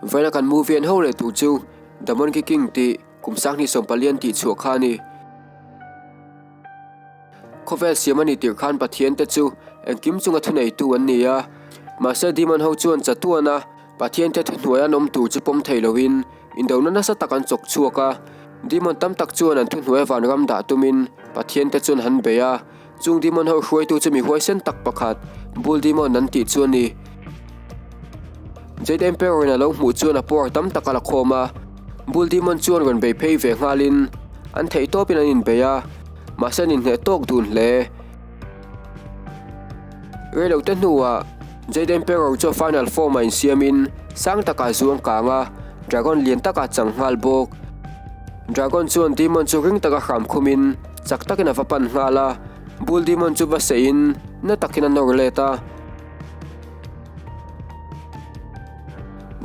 Vawiina kan movie en ho leh tur chu The Monkey King tih kum sanghnih sawmpalian tih chhuah kha a ni. Khawvel siam a ni tirh khan Pathian te chu engkim chunga thuneitu an ni a, mahse demon ho chuan chatuan a Pathian te thuhnuai an awm tur chu pawm thei loin indona nasa tak an chawk chhuak a, demon tam tak chuan an thuhnuai vanram dah tumin Pathian te chuan han bei a. Chung demon ho hruaitu chu mi huaisen tak pakhat, Bull Demon an tih chu a ni. Jade Emperor in a lo hmuh chuan a power tam tak a la khawm a, Bull Demon chuan rawn bei phei ve nghalin an theih tawpin an inbei a, mahse an inhneh tawk dun hle. Reilote hnuah Jade Emperor chu a final form ah insiamin sang takah a zuang kang a, dragon lian takah a chang nghal bawk. Dragon chuan demon chu ring taka hram khumin chak takin a va pan nghal a, Bull Demon chu va seihin na takin a nawr let a.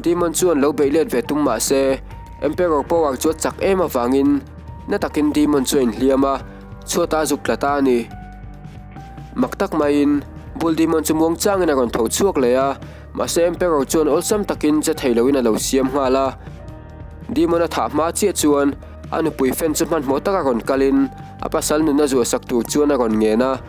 Demon chuan lo beih let ve tum mah se, Emperor power chu a chak em avangin na takin Demon chu a inhliam a, chhuatah a zuk tla ta a ni. Mak tak maiin Bull Demon chu muang changin a rawn tho chhuak leh a, mahse Emperor chuan awlsam takin che thei loin a lo siam nghal a. Demon a thah hma chiah chuan a nupui fan chu hmanhmawh taka rawn kalin a pasal nuna zuahsak tur chuan a rawn ngen a.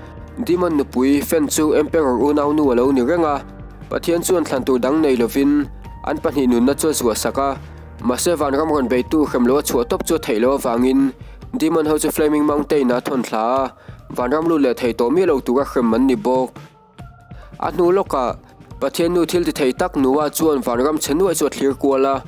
Demon nupui fan chu Emperor unaunu a lo ni reng a, Pathian chuan thlan tur dang nei lovin an pahnih nunna chu a zuahsak a. Mahse vanram rawn beitu hrem lo a chhuah tawp chu a theih loh avangin Demon ho chu Flaming Mountain ah a thawn thla a, vanram lut leh thei tawh miah lo tura hrem an ni bawk. A hnu lawkah, Pathian nu thil ti thei tak Noah chuan vanram chhe nuaih chu a thlir kual a.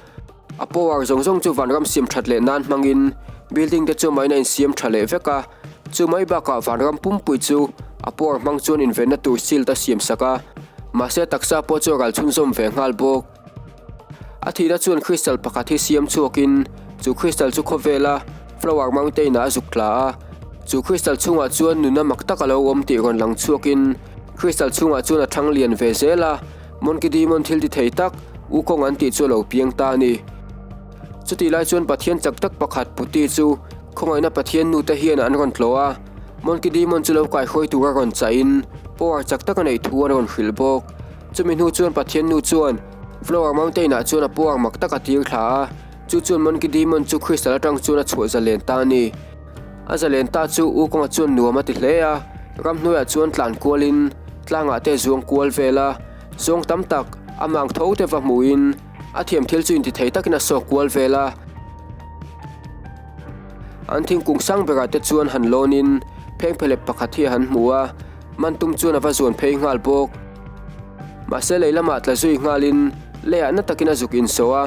A power zawng zawng chu vanram siam that leh nan hmangin building te chu main a insiam tha leh vek a. Chu mai bakah vanram pumpui chu a power hmang chuan invenna tur shield a siam sak a. Mahse taksa pawh chu a ral chhunzawm ve nghal bawk. A thihna chuan crystal pakhat hi siam chhuakin chu crystal chu khawvela Flower Mountain ah a zuk tla a, chu crystal chhungah chuan nuna mak tak a lo awm tih rawn lang chhuakin crystal chhungah chuan a thang lian ve zel a, Monkey Demon thil ti thei tak Wukong an tih chu a lo piang ta a ni. Chutih lai chuan Pathian chak tak pakhat Puti chu khawngaihna Pathian nute hian an rawn tlawh a, Monkey Demon chu lo kaihruai tura rawn chahin power chak tak a neih thu an rawn hrilh bawk. Chumi hnu chuan Pathian nu chuan Flower Mountain ah chuan a power mak tak a tir thla a, chu chuan Monkey Demon chu Crystal atang chuan a chhuah zalen ta a ni. A zalen ta chu U Kawnga chuan nuam a ti hle a, ramhnuaiah chuan tlan kualin tlangah te zuang kual vel a, zawng tam tak a mang tho te va hmuhin a thiam thil chu intithei takin a sawk kual vel a. An thingkung sang berah te chuan han lawnin phengphelep pakhat hi a han hmu a, Man tum chuan a va zuan phei nghal bawk. Mahse lei lamah tla zui nghalin leiah na takin a zuk insawh a,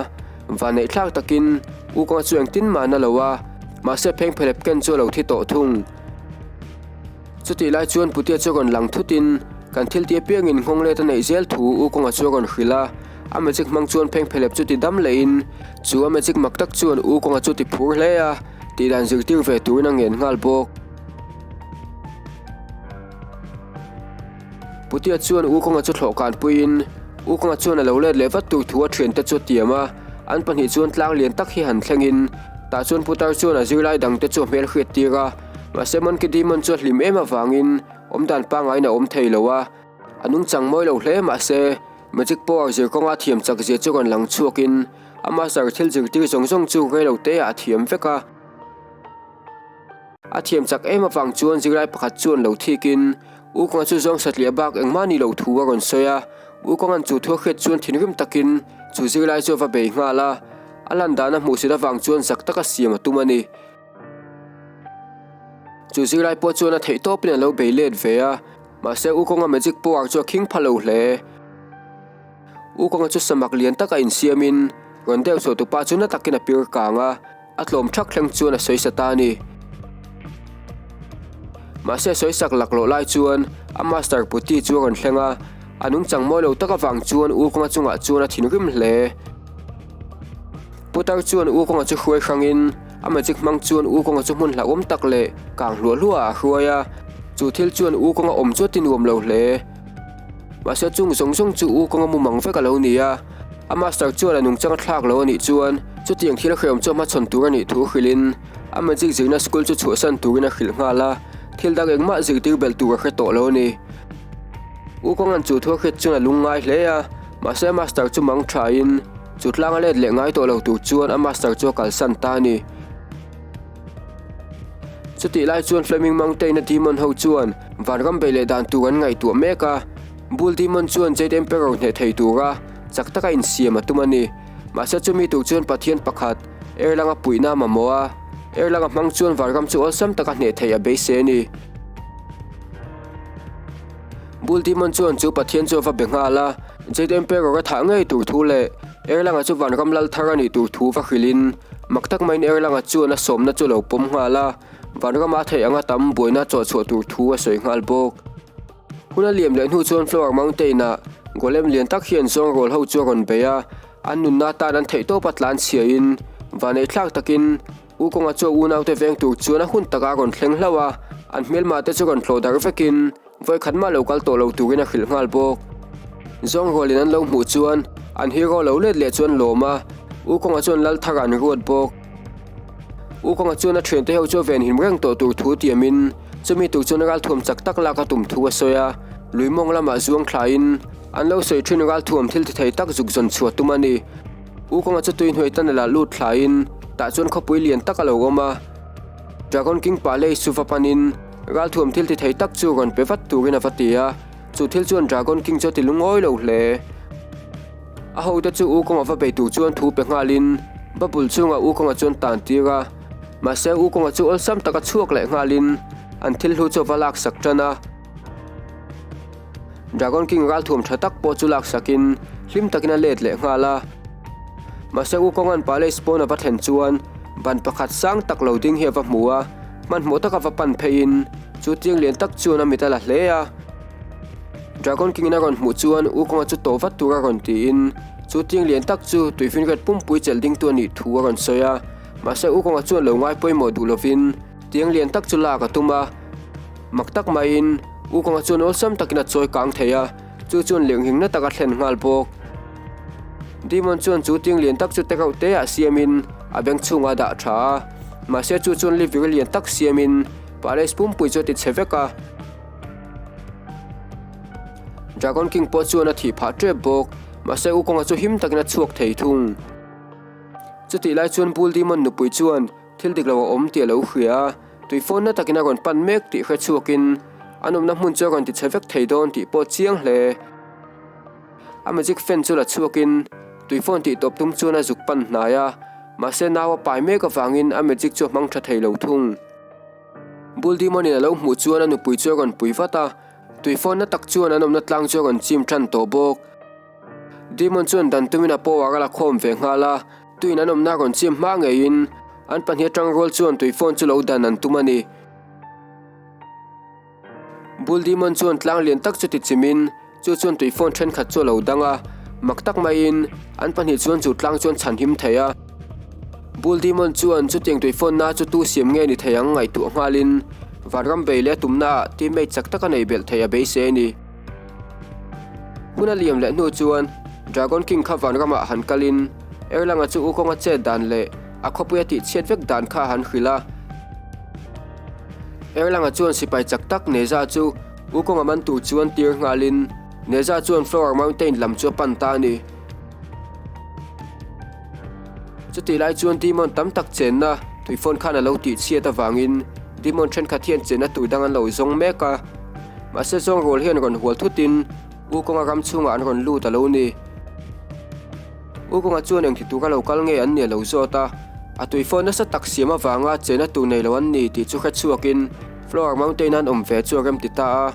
vanneih thlak takin U Kawnga chu engtin mah na lo a, mahse phengphelep ken chu a lo thi tawh thung. Chutih lai chuan Putia chu a rawn lang thutin kan thil ti apiangin nghawng let a neih zel thu U Kawnga chu a rawn hrilh a, a magic hmang chuan phengphelep chu ti dam lehin chu a magic mak tak chuan U Kawnga chu ti phur hle a, tihdan zirtir ve turin a ngen nghal bawk. Putia chuan U Kawnga chu thlawh kan puiin U Kawnga chuan a lo let leh vat tur thu a thiante chu a tiam a, an pahnih chuan tlang lian tak hi han thlengin tah chuan Putar chuan a zirlai dangte chu a hmel hriat tir a, mahse Monkey Demon chu a hlim em avangin awmdan pangaiin a awm thei lo a, a nungchang mawi lo hle mahse Magic Power zir kawnga thiam chak zia chu rawn lang chhuakin a master thil zirtir zawng zawng chu reilo te ah a thiam vek a. A thiam chak em avang chuan zirlai pakhat chuan lo thikin U Kawnga chu zawng satliah bak engmah ni lo thu a rawn sawi a. U Kawnga'n chu thu a hriat chuan thinrim takin chu zirlai chu a va bei nghal a. A lan dan a hmuhsit avang chuan zak taka siam a tum a ni. Chu zirlai pawh chuan a theih tawpin a lo bei let ve a, mahse U Kawnga magic power chu a khing pha lo hle. U Kawnga chu samak lian taka insiamin rawn deuh chhuah tupa chu na takin a pir kang a. A tlawm thak thleng chuan a sawisa ta a ni. Mahse sawisak laklawh lai chuan a master Puti chu a rawn thleng a, a nungchang mawi lo tak avang chuan U Kawnga chungah chuan a thinrim hle. Putar chuan U Kawnga chu hruai hrangin a magic hmang chuan U Kawnga chu hmun hlauhawm tak leh kang hluah hluah ah a hruai a, chu thil chuan U Kawnga awm chu a ti nuam lo hle. Mahse chung zawng zawng chu U Kawnga mumang vek a lo ni a, a master chuan a nungchang a thlak lo a nih chuan chutiang thil a hreawm chu a hmachhawn tur a nih thu hrilhin a magic zirna school chu chhuahsan turin a hrilh nghal a, thil dang engmah zirtir belh tur a hre tawh lo a ni. U Kawnga'n chu thu a hriat chuan a lungngai hle a, mahse a master chu mang thain. Chu tlanga let leh ngai tawh lo tur chuan a master chu a kalsan ta a ni. Chutih lai chuan Flaming Mountain-a demon ho chuan vanram bei leh dan tur an ngaihtuah mek a, Bull Demon chuan Jade Emperor hneh thei tura chak taka insiam a tum a ni. Mahse chumi tur chuan Pathian pakhat, Erlanga puihna a mamawh a, Erlanga hmang chuan vanram chu awlsam taka hneh theih a beisei a ni. Bull Demon chuan chu Pathian chu a va be nghal a, Jade Emperor a thah ngei tur thu leh Erlanga chu vanram lal thar a nih tur thu va hrilhin mak tak maiin Erlanga chuan a sawmna chu a lo pawm nghal a, vanrama a theih anga tam buaina chawh chhuah tur thu a sawi nghal bawk. Hun a liam leh hnu chuan Flower Mountain-ah Golem lian tak hian zawng rawl ho chu a rawn bei a, an nunna atan an theihtawp a tlan chhiain vaneihthlak takin U Kawnga chu a unaute veng tur chuan a hun takah a rawn thleng hlauh a, an hmelmah te chu rawn tlawh darh vekin vawikhat mah lo kal tawh lo turin a hrilh nghal bawk. Zawng rualin an lo hmuh chuan an hero lo let leh chuan lawm a, U Kawnga chuan lal thar an ruat bawk. U Kawnga chuan a thiante ho chu a venhim reng tawh tur thu tiamin chumi tur chuan ralthuam chak tak lak a tum thu a sawi a, lui mawng lamah zuang thlaiin an lo sawi thin ralthuam thil ti thei tak zuk zawn chhuah tum a ni. U kawnga chu tui hnuai tan a lah lut thlaiin tah chuan khawpui lian tak a lo awm a. Dragon King Palace chu va panin ralthuam thil ti thei tak chu rawn pe vat turin a va ti a, chu thil chuan Dragon King chu a ti lungawi lo hle. A hote chu U kawnga va bei tur chuan thu pe nghalin bubble chungah U kawnga chuan tan tir a, mahse U kawnga chu awlsam taka chhuak leh nghalin an thil hlu chu a va laksak tan a. Dragon King ralthuam tha tak pawh chu laksakin hlim takin a let leh nghal a. Mahse Wukonga'n Palace pawn a va thlen chuan ban pakhat sang tak lo ding hi a va hmu a, hmanhmawh taka va pan pheiin chu tiang lian tak chuan a mit a la hle a. Dragon King-in a rawn hmuh chuan Wukonga chu tawh vat tura rawn tiin chu tiang lian tak chu tuifinriat pumpui chelh dingtu a nih thu a rawn sawi a. Mahse Wukonga chuan lo ngai pawimawh duh lovin tiang lian tak chu lak a tum a. Mak tak maiin U kawnga chuan awlsam takin a chawi kang thei a, chu chuan lirnghing na tak a thlen nghal bawk. Demon chuan chu ting lian tak chu te reuh te ah siamin a beng chhungah a dah tha a, mahse chu chuan livir lian tak siamin palace pumpui chu a ti chhe vek a. Dragon King pawh chuan a thih phah tep bawk, mahse U kawnga chu him takin a chhuak thei thung. Chutih lai chuan Bull Demon nupui chuan thil dik lo a awm tih a lo hria a. Tui phone na takin a rawn pan mek tih hre chhuakin an awmna hmun chu a rawn ti chhe vek thei dawn tih pawh chiang hle. A magic fan chu la chhuakin tui phone tih tawp tum chuan a zuk pan hnai a, mahse nau a pai mek avangin a magic chu a hmang tha thei lo thung. Bull Demon-in a lo hmuh chuan a nupui chu a rawn pui vat a, tui phone na tak chuan an awmna tlang chu a rawn chim tan tawh bawk. Demon chuan dan tumin a power a la khawm ve nghal a, tuin an awmna rawn chim hma ngeiin an pahnih atang rual chuan tui phone chu lo dan an tum a ni. Bull Demon chuan tlang lian tak chu ti chimin chu chuan tui phone thenkhat chu a lo dang a, mak tak maiin an pahnih chuan chu tlang chuan chhan him thei a. Bull Demon chuan chutiang tui phone na chu tu siam nge ni thei ang ngaihtuah nghalin vanram bei leh a tumnaah teammate chak tak a nei belh thei a beisei a ni. Hun a liam leh hnu chuan Dragon King kha vanramah han kalin Erlanga chu U kawnga chet dan leh a khawpui a tih chhiat vek dan kha a han hrilh a. Erlanga chuan sipai chak tak Neza chu U kawnga man tur chuan tir nghalin Neza chuan Flower Mountain lam chu a pan ta a ni. Chutih lai chuan Demon tam tak chenna tuifawn khan a lo tih chhiat avangin Demon thenkhat hian chenna tur dang an lo zawng mek a. Mahse zawng rual hian rawn hual thutin U Kawnga ram chhungah an rawn lut a lo ni. U Kawnga chuan engti tura lo kal nge an ni a lo zawt a, a tuifawn nasa tak siam avanga chenna tur nei lo an ni tih chu hre chhuakin Flower Mountain-a an awm ve chu a rem ti ta a.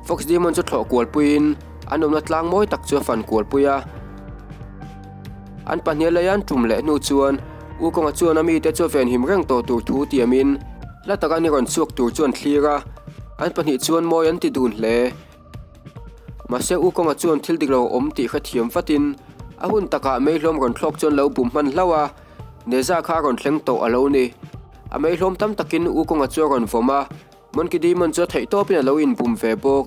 Fox Demon chu thlawh kualpuiin an awmna tlang mawi tak chu a fan kualpui a. An pahnih lei an tum leh hnu chuan U Kawnga chuan a mite chu a venhim reng tawh tur thu tiamin hla taka ni rawn chhuak tur chu an thlir a, an pahnih chuan mawi an ti dun hle. Mahse U Kawnga chuan thil dik lo a awm tih hrethiam vatin a hun takah meihlawm rawn thlawk chuan lo bum hman hlauh a, Neza kha a rawn thleng tawh a lo ni. A meihlawm tam takin U Kawnga chu a rawn vawm a, Monkey Demon chu a theih tawpin a lo inbum ve bawk.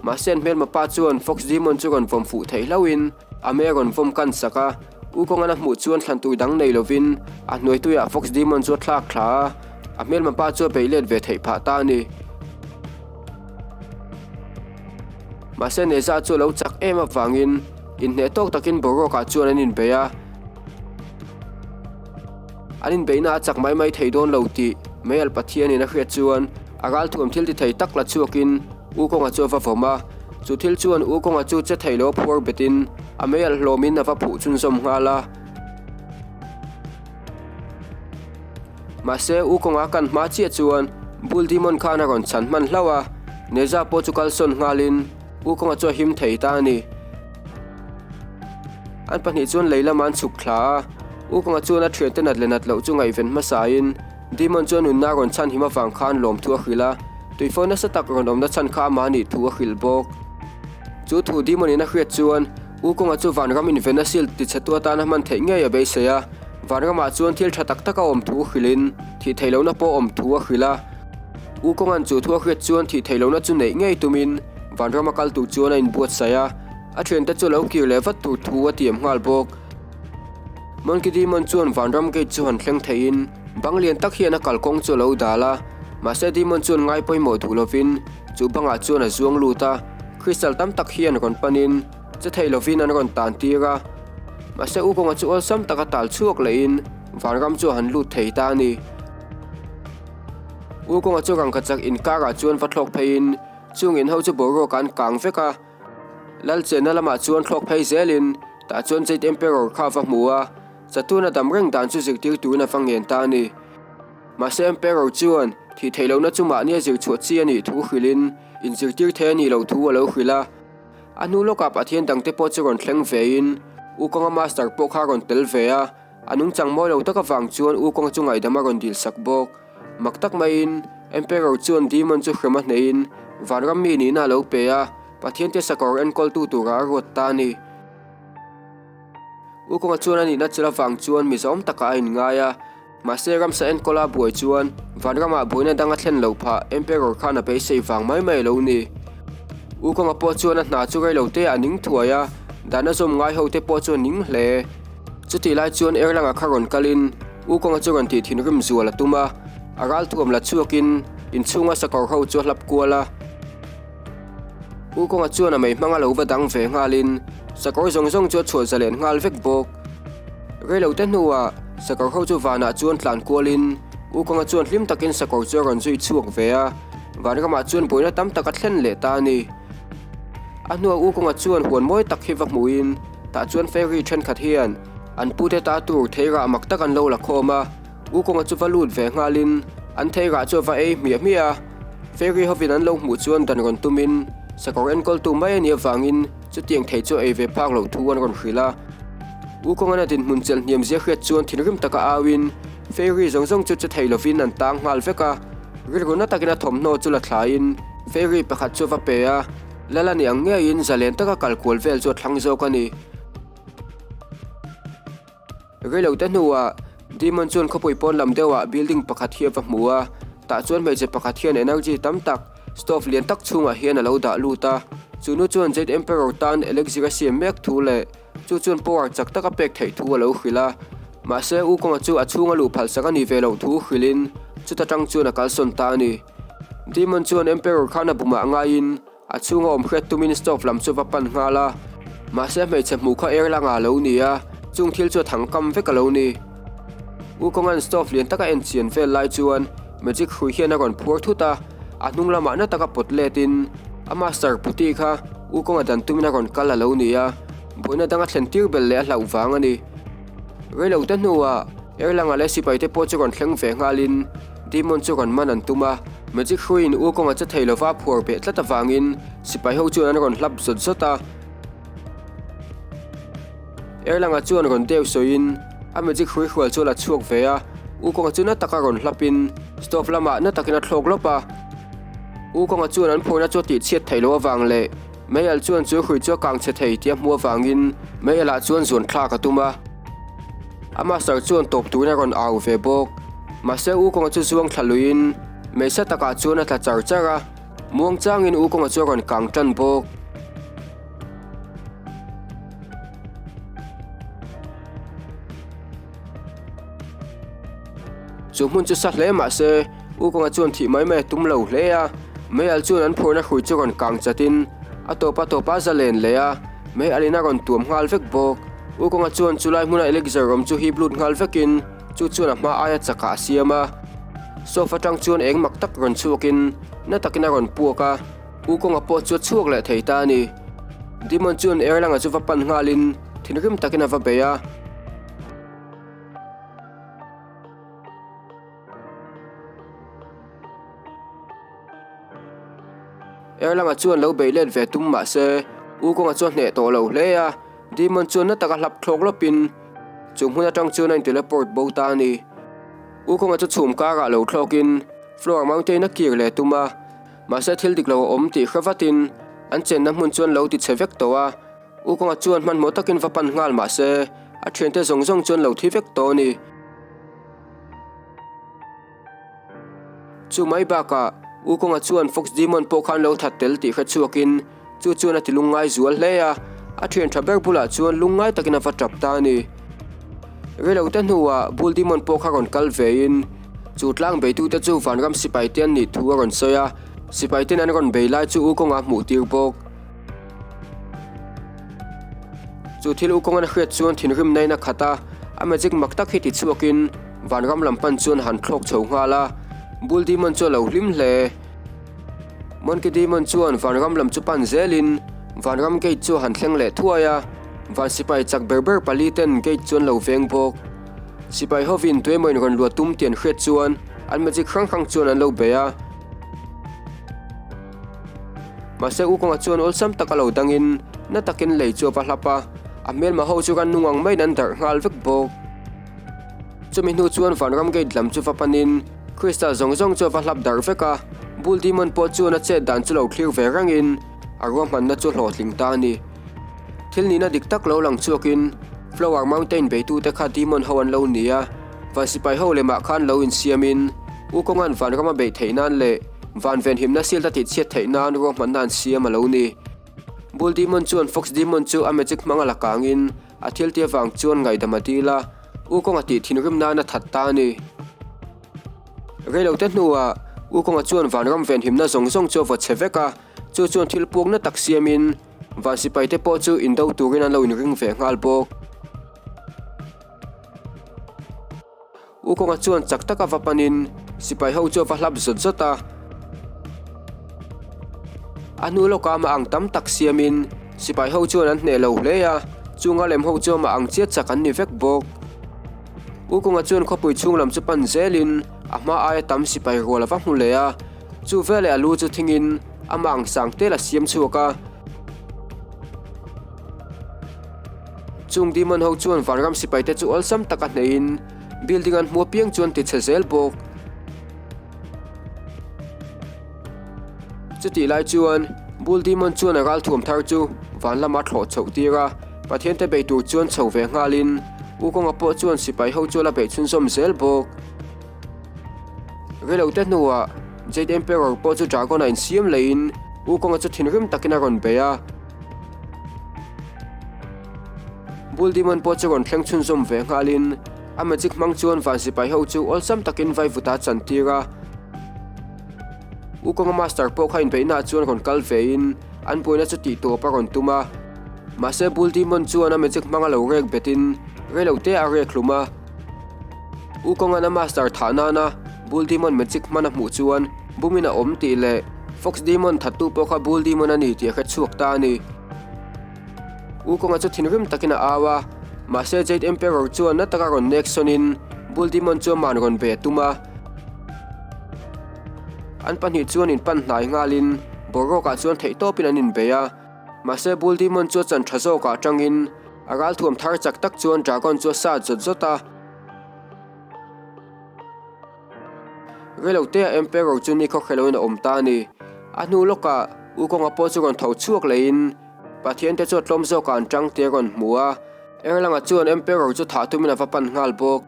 Mahse an hmelma pa chuan Fox Demon chu rawn vawm fuh theih hlauhin a mei a rawn vawm kan sak a, U Kawngan a hmuh chuan thlan tur dang nei lovin a hnuai tuiah Fox Demon chu a thlak thla a, a hmelma pa chu a beih let ve theih phah ta a ni. Mahse Neza chu a lo chak em avangin. Inhneh tawk takin boruakah chuan an inbei a. An inbeihna a chak mai mai thei dawn lo tih Meialh Pathianin a hriat chuan a ralthuam thil ti thei tak la chhuakin U Kawnga chu a va vawm a. Chu thil chuan U Kawnga chu che thei lo a phuar betin a meialh hlawmin a va phuh chhunzawm nghal a. Mahse, U Kawnga kan hma chiah chuan Bull Demon khan a rawn chhan hman hlauh a, Neza pawh chu kalsawn nghalin U Kawnga chu a him thei ta a ni. An pahnih chuan lei lamah an chhuk thla a, U Kawnga chuan a thiante nat leh nat loh chu ngaihven hmasain Demon chu a nunna a rawn chhan him avang khan lawmthu a hrilh a, tuifaw nasa tak rawn awmna chhan kha amah nih thu a hrilh bawk. Chu thu Demon in a hriat chuan U Kawnga chu vanram invenna shield tichhetu atana hman theih ngei a beisei a, vanramah chuan thil tha tak tak a awm thu hrilhin thih theih lohna pawh awm thu a hrilh a. U Kawnga'n chu thu a hriat chuan thih theih lohna chu neih ngei tumin vanrama kal tur chuan a inbuatsaih a, a thiante chu lo kir leh vat tur thu a tiam nghal bawk. Monkey Demon chuan vanram gate chu han thleng theihin bang lian tak hian a kalkawng chu a lo dal a, mahse Demon chuan ngai pawimawh duh lovin chu bangah chuan a zuang lut a. Crystal tam tak hian rawn panin che thei lovin an rawn tan tir a, mahse U Kawnga chu awlsam taka tal chhuak lehin vanram chu a han lut thei ta a ni. U Kawnga chu rangkachak inkarah chuan va thlawk pheiin chung in ho chu boruak an kang vek a, Lal chenna lamah chuan thlawk phei zelin tah chuan Jade Emperor kha a va hmu a, Chatuna dam reng dan chu zirtir turin a va ngen ta a ni. Mahse Emperor chuan thih theih lohna chu mahni a zir chhuah chi a nih thu hrilhin inzirtir thei a nih loh thu a lo hrilh a. A hnu lawkah Pathian dangte pawh chu rawn thleng vein U Kawnga Master pawh kha a rawn tel ve a, a nungchang mawi lo tak avang chuan U Kawnga chu ngaihdam a rawn dil sak bawk. Mak tak maiin Emperor chuan Demon chu hrem a hneihin vanram mi nihna a lo pe a, Pathiante sakawr enkawltu turah a ruat ta a ni. U Kawnga chuan a nihna chil avang chuan mizawm takah a inngai a. Mahse ramsa enkawla buai chuan vanramah buaina dang a thlen loh phah Emperor khan a beisei vang mai mai a lo ni. U Kawnga pawh chuan a hna chu reilo te a ning thuai a, dan a zawm ngai ho te pawh chu a ning hle. Chutih lai chuan Erlanga kha rawn kalin U Kawnga chu rawn tih thinrim zual a tum a, a ralthuam la chhuakin inchhunga sakawr ho chu a hlap kual a. U Kawnga chuan a mei hmanga lo va dang ve nghalin sakawr zawng zawng chu a chhuah zalen nghal vek bawk. Reilote hnuah sakawr ho chu vanah chuan tlan kualin U Kawnga chuan hlim takin sakawr chu a rawn zui chhuak ve a, vanramah chuan buaina tam tak a thlen leh ta a ni. A hnuah U Kawnga chuan huan mawi tak hi va hmuhin tah chuan fairy thenkhat hian an pute ta tur theirah mak tak an lo la khawm a. U Kawnga chu va lut ve nghalin an theirah chu a va ei hmiah hmiah a, fairy hovin an lo hmuh chuan dan rawn tumin sakawr enkawltu mai a nih avangin chutiang thei chu a ei ve phak loh thu an rawn hrilh a. U Kawnga'n a dinhmun chelh hniam zia hriat chuan thinrim taka auin fairy zawng zawng chu che thei lovin an tang nghal vek a, rilru na takin a thawmhnaw chu la thlaiin fairy pakhat chu a va pe a, Lala ni ang ngeiin zalen taka kal kual vel chu a thlang zawk a ni. Reilote hnuah Demon chuan khawpui pawn lam deuhah building pakhat hi a va hmu a, tah chuan hmeichhe pakhat hian energy tam tak stove lian tak chhungah hian a lo dah lut a. Chu nu chuan Jade Emperor tan elixir a siam mek thu leh chu chuan power chak tak a pek theih thu a lo hrilh a. Mahse U Kawnga chu a chhunga luh phalsak a nih ve loh thu hrilhin chuta tang chuan a kalsawn ta a ni. Demon chuan Emperor khan a bumah ngaiin A chhunga awm hriat tumin stove lam chu va pan nghal a, mahse hmeichhe hmuh kha air langa a lo ni a, chung thil chu a thang kam vek a lo ni. U Kawnga'n stove lian taka en chian vel lai chuan magic hrui hian a rawn phuar thut a, a hnung lamah na taka pawt letin a master puti kha U Kawnga dan tumin a rawn kal a lo ni a, buaina danga thlen tir belh leh a hlauh vang a ni. Reilote hnuah Erlanga leh sipaite pawh chu rawn thleng ve nghalin Demon chu rawn man an tum a, Magic hruiin U kawnga che thei lova phuar beh tlat avangin sipai ho chuan an rawn hlap zawt zawt a. Erlanga chuan rawn deu sawiin a Magic hrui hrual chu a la chhuak ve a, U kawnga chu na taka rawn hlapin stove lamah na takin a thlawk lawp a. U kawnga chuan an phuarna chu a tihchhiat theih loh avang leh Meial chuan chu hrui chu a kang chhe thei tih a hmuh avangin meialah chuan zuan thlak a tum a. A master chuan tawp turin a rawn au ve bawk. Mahse U Kawnga chu zuang thla luiin meisa takah chuan a tla char char a, muang changin U Kawnga chu a rawn kang tan bawk. Chu hmun chu sa hle mahse U Kawnga chuan thih mai mai a tum lo hle a, meial chuan an phurna hrui chu rawn kang chatin a tawp a tawp a zalen leh a. Mei alh in a rawn tuam nghal vek bawk. Wukong-a chuan chulai hmuna elixir awm chu hip lut nghal vekin chu chuan a hma aia chakah a siam a. Sofa tang chuan eng mak tak rawn chhuakin na takin a rawn puak a, Wukong-a pawh chu a chhuak leh thei ta a ni. Demon chuan Erlang-a chu va pan nghalin thinrim takin a va bei a. Erlanga chuan lo bei let ve tum mah se, U Kawnga chu a hneh tawh lo hle a, Demon chuan na taka hlap thlawk lawpin chung hmun atang chuan a in-teleport bo ta a ni. U Kawnga chu chhum karah lo thlawkin Floor Mountain a kir leh tum a, mahse thil dik lo a awm tih hre vatin an chenna hmun chuan lo ti chhe vek tawh a, U Kawnga chuan hmanhmawh takin va pan nghal mah se, a thiante zawng zawng chuan lo thi vek tawh a ni. Chu mai bakah U Kawnga chuan Fox Demon pawh khan lo that tel tih hre chhuakin chu chuan a ti lungngai zual hle a, a thian tha ber bulah chuan lungngai takin a va tap ta a ni. Reilote hnuah Bull Demon pawh kha rawn kal vein chu tlang beitute chu vanram sipai te an nih thu a rawn sawi a, sipai ten an rawn bei lai chu U Kawnga hmuh tir bawk. Chu thil U Kawnga hriat chuan thinrimna in a khat a, a magic mak tak hi ti chhuakin Vanram lam pan chuan han thlawk chho nghal a, Bull Demon chu a lo hlim hle. Monkey Demon chuan Vanram lam chu pan zelin Vanram gate chu a han thleng leh thuai a, Van sipai chak ber ber pali ten gate chu an lo veng bawk. Sipai hovin tuemaw in rawn luah tum tih an hriat chuan an magic hrang hrang chuan an lo bei a. Mahse U Kawnga chuan awlsam tak a lo dangin na takin lei chu a va hlap a, a hmelma ho chu rannung ang maiin an darh nghal vek bawk. Chumi hnu chuan Vanram Gate lam chu va panin Crystal zawng zawng chu a va hlap darh vek a, Bull Demon pawh chuan a chet dan chu lo thlir ve rengin a ruahmanna chu hlawhtling ta a ni. Thil nihna dik tak lo lang chhuakin Flower Mountain beitute kha Demon ho an lo ni a, Van sipai ho lemah khan lo insiamin U Kawnga'n Vanram a beih theih nan leh Van venhimna shield a tihchhiat theih nan ruahmanna an siam a lo ni. Bull Demon chuan Fox Demon chu a magic hmang a la kangin A thil tih avang chuan ngaihdam a dil a, U Kawnga tih thinrim nan a that ta a ni. Reilote hnuah U Kawnga chuan vanram venhimna zawng zawng chu a vaw chhe vek a, chu chuan thil puakna tak siamin van sipaite pawh chu indo turin an lo inring ve nghal bawk. U Kawnga chuan chak taka va panin sipai ho chu a va hlap zawt zawt a. A hnu lawkah amah ang tam tak siamin sipai ho chuan an hneh lo hle a, chunga lem ho chu amah ang chiat chak an ni vek bawk. U Kawnga chuan khawpui chhung lam chu pan zelin a hma aia tam sipai rual a va hmu leh a, chu veleh a lu chu thingin amah ang sang tel a siam chhuak a. Chung demon ho chuan vanram sipaite chu awlsam taka hneihin building an hmu apiang chuan ti chhe zel bawk. Chutih lai chuan Bull Demon chuan a ralthuam thar chu van lama thlawh chhoh tir a, Pathiante bei tur chuan chho ve nghalin U Kawnga pawh chuan sipai ho chu a la beih chhunzawm zel bawk. Reilote hnuah Jade Emperor pawh chu Dragon a insiam leiin U Kawnga chu thinrim takin a rawn bei a. Bull Demon pawh chu rawn thleng chhunzawm ve nghalin a magic hmang chuan van sipai ho chu awlsam takin vaivuta a chantir a. U Kawnga Master pawh kha inbeihnaah chuan rawn kal vein an buaina chu tih tawp a rawn tum a. Mahse Bull Demon chuan a magic hmanga lo rek betin reilote a rek hlum a. U Kawnga'n a Master thah nana Bull Demon magic hman a hmuh chuan bumin a awm tih leh Fox Demon thattu pawh kha Bull Demon a ni tih a hre chhuak ta a ni. U Kawnga chu thinrim takin a au a, mahse Jade Emperor chuan na taka rawn nek sawnin Bull Demon chu ama'n rawn bei a tum a. An pahnih chuan inpan hnai nghalin boruakah chuan theihtawpin an inbei a, mahse Bull Demon chu a chan tha zawkah atangin A ralthuam thar chak tak chuan dragon chu a sat zawt zawt a. Reilotea Emperor chu ni khawkhe loin a awm ta a ni. A hnu lawkah U Kawnga pawh chu rawn tho chhuak lehin Pathian te chu a tlawm zawkah an tang tih a rawn hmu a. Erlanga chuan Emperor chu thah tumin a va pan nghal bawk.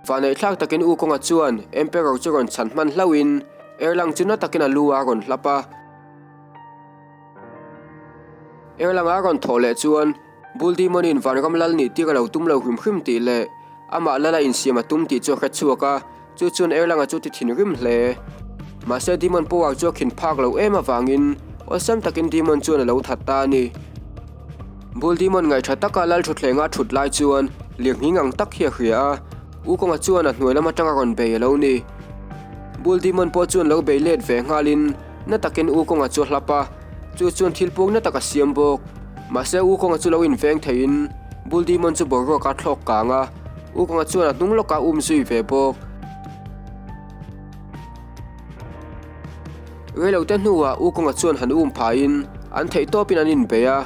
Vaneihthlak takin U Kawnga chuan Emperor chu rawn chhan hman hlauhin Erlang chu na takin a lu a rawn hlap a. Erlanga rawn thawh leh chuan Bull Demon-in Vanram lal nih tir a lo tum lo hrim hrim tih leh amah lala insiam a tum tih chu a hre chhuak a, chu chuan Erlanga chu ti thinrim hle. Mahse Demon power chu a khin phak lo em avangin awlsam takin Demon chuan a lo that ta a ni. Bull Demon ngaihṭha taka lal ṭhutthleng a ṭhut lai chuan lirnghing ang tak hi a hria a, Wukong-a chuan a hnuai lam aṭanga rawn bei a lo ni. Bull Demon pawh chuan lo bei let ve nghalin na takin Wukong-a chu a hlap a, chu chuan thil puk na tak a siam bawk. Mahse Wukong-a chu lo inveng theiin Bull Demon chu boruak a thlawk kang a, Wukong-a chuan a hnung lawkah um zui ve bawk. Reilote hnuah Wukong-a chuan han um phaiin an theihtawpin an inbei a.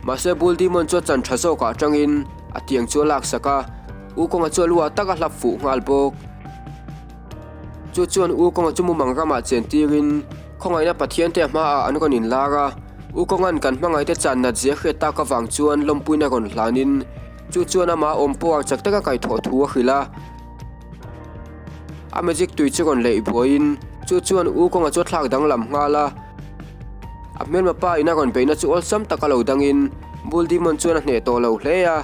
Mahse Bull Demon chu a chan tha zawkah atangin a tiang chu a laksak a, Wukong-a chu a lu ah tak a hlap fuh nghal bawk. Chu chuan Wukong-a chu mumang ramah chen tirin khawngaihna Pathian te a hmaah an rawn inlar a, Wukong-a'n kan hmangaihte chan nat zia hriat tak avang chuan lawmpuina rawn hlanin chu chuan amah awm pawh chak taka kaihthawh thu a hrilh a. A magic tui chu rawn leih buaiin chu chuan U kawnga chu a thlak danglam nghal a. A hmelma pa in a rawn beihna chu awlsam taka lo dangin Bull Demon chuan a hneh tawh lo hle a.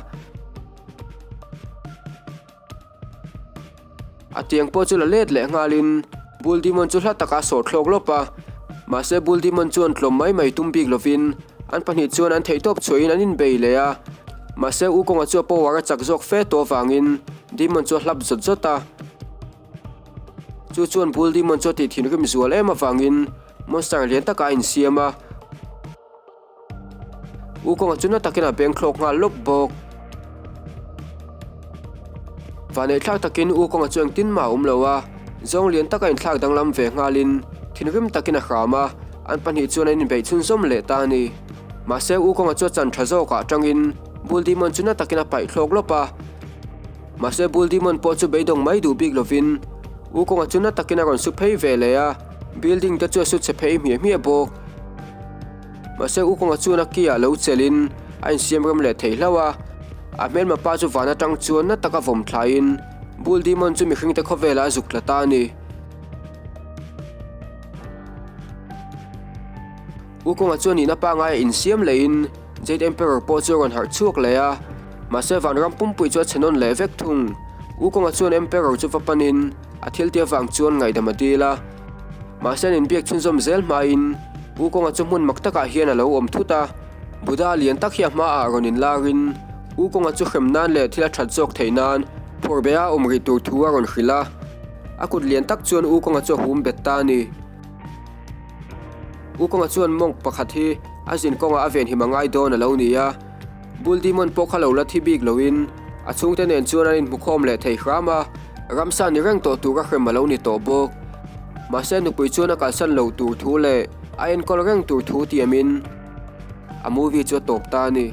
A tiang pawh chu la let leh nghalin Bull Demon chu hla taka a sawh thlawk lawp a. Mahse Bull Demon chuan tlawm mai mai tum bik lovin an pahnih chuan an theihtawp chhuahin an inbei leh a. Mahse U kawnga chu a power a chak zawk fe tawh avangin Demon chu a hlap zawt zawt a. Chu chuan Bull Demon chu a tih thinrim zual em avangin monster lian takah a insiam a. U kawnga chu na takin a beng thlawk nghal lawp bawk. Vaneihthlak takin U kawnga chu engtin mah a awm lo a, zawng lian taka inthlak danglam ve nghalin thinrim takin a hram a, an pahnih chuan an inbeih chhunzawm leh ta a ni. Mahse U kawnga chu a chan tha zawkah atangin Bull Demon chu na takin a paih thlawk lawp a. Mahse Bull Demon pawh chu beidawng mai duh bik lovin U kawnga chu na takin a rawn su phei ve leh a, building te chu a su chhe phei hmiah hmiah bawk. Mahse U kawnga chuan a ki ah lo chelhin a insiam rem leh thei hlauh a, a hmelma pa chu van atang chuan na taka vawm thlaiin Bull Demon chu mihringte khawvelah a zuk tla ta a ni. U kawnga chuan nihna pangai a insiam lehin Jade Emperor pawh chu a rawn harh chhuak leh a, mahse vanram pumpui chu a chhe nawn leh vek thung. U kawnga chuan Emperor chu va panin a thil tih avang chuan ngaihdam a dil a. Mahse an inbiak chhunzawm zel hmain U kawnga chu hmun mak takah hian a lo awm thut a, Buddha lian tak hi a hmaah rawn inlarin U kawnga chu hrem nan leh thil a that zawk theih nan phawrhbeh a awm rih tur thu a rawn hrilh a. A kut lian tak chuan U kawnga chu a hum bet ta a ni. U kawnga chuan monk pakhat hi a zin kawngah a venhim a ngai dawn a lo ni a, Bull Demon pawh kha lo la thi bik loin a chhungte nen chuan an inhmukhawm leh thei hram a, ramsa ni reng tawh tur a hrem a lo ni tawh bawk. Mahse nupui chuan a kalsan lo tur thu leh a enkawl reng tur thu tiamin a movie chu a tawp ta a ni.